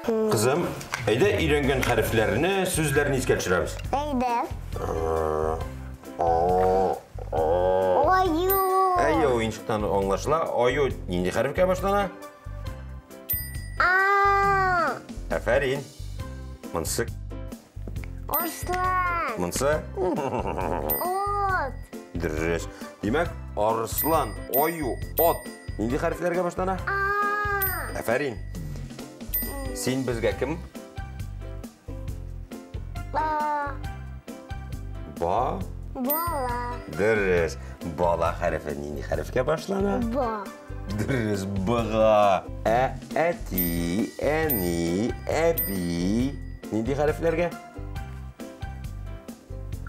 Кызым, әйдә өйрәнгән хәрефләрне, сүзләрне искә төшерәбез. Әйдә. Аю. Әйе, уенчыктан аңлашыла. Аю нинди хәрефкә башлана? А. Афәрин. Монсы. Арслан. Монсы. Ат. Дөрес. Димәк, арыслан, аю, ат нинди хәрефләргә башлана? А. Афәрин. Син безгә кем? Ба. Ба. Бала. Дөрес. Бала хәрефе нинди хәрефкә башлана? Ба. Дөрес, бга. Ә, әти, әни, әби. Нинди хәрефләргә?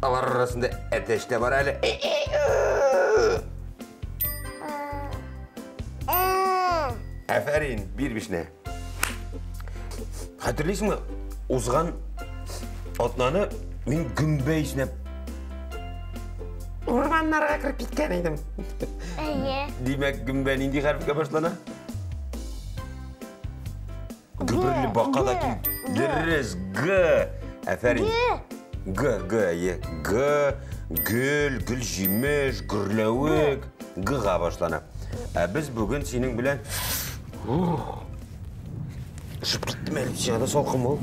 Алар арасында әтәч тә бар әле. Ә. Афәрин, бир бишне. Хәтерлисеңме, узган атнаны мин гөмбә иснәп урманнарга кереп киткән идем. Әйе. Димәк, гөмбә нинди хәрефкә башлана? Гөберле бака да Г, кил. Г. Дөрес, Г. Афәрин. Г. Г, Г, әйе. Г, гөл, гөл җимеш, гөрләвек. Г-га башлана. Ә без бүген синең белән Ух. Өшеп киттем әле, сиңа да салкын бул.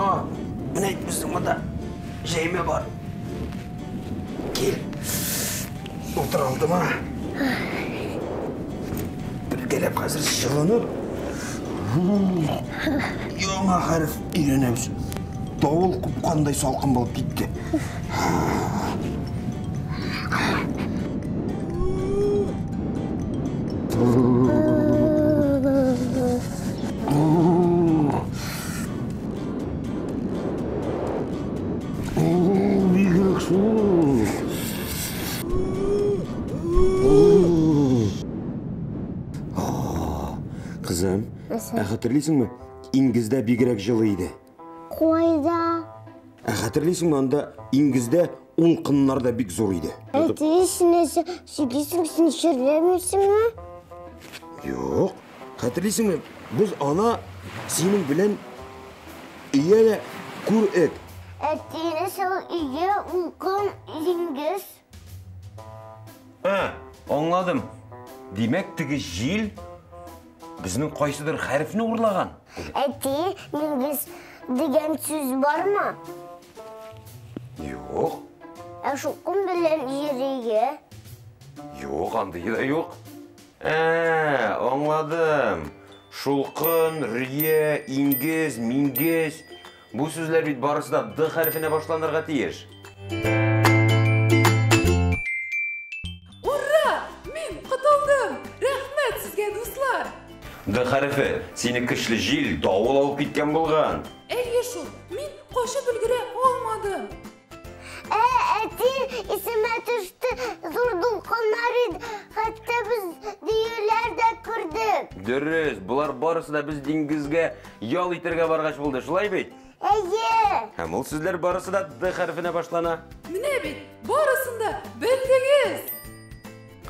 А, менә безнең монда җәймә бар. Кил. Утыр алдыма. Бергәләп хәзер җылынып, яңа хәреф өйрәнәбез. Давыл купкандай салкын булып китте. Бигрәк суык. Кызым, ә хәтерлисеңме, Иңгездә бигрәк җылы иде. Кайда? Ә хәтерлисеңме, анда Иңгездә улкыннар да бик зур иде. Әти, син нәрсә сөйлисең, син чирләмисеңме? Юк. Хәтерлисеңме, без ана синең белән ия дә күрек. Әти, нәрсә ул өйгә улкын диңгез? А, аңладым. Димәк, теге җил безнең кайсыдыр хәрефне урлаган. Әти, диңгез дигән сүз бармы? Юк. Ә шулкын белән йөрергә? Юк, андые да юк. Ә, аңладым. Шулкын, рия, иңгез, мингез. Бу сүзләр бит барысы да Д хәрефенә башланырга тиеш. Ура! Мин котылдым! Рәхмәт сезгә, дуслар! Д хәрефе сине көчле җил, давыл алып киткән булган. Әйе шул, мин качып өлгерә алмадым. Ә, әти, исемә төште, зур дулкыннар иде. Хәтта без диюләр дә күрдек. Дөрес, болар барысы да без диңгезгә ял итәргә баргач булды, шулай бит? Әйе. Һәм ул сүзләр барысы да Д хәрефенә башлана. Менә бит, барысын да белдегез!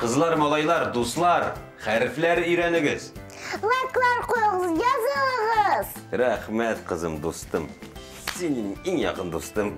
Кызлар, малайлар, дуслар, хәрефләр өйрәнегез. Лайклар куегыз, язылыгыз. Рәхмәт, кызым, дустым. Син минем иң якын дустым.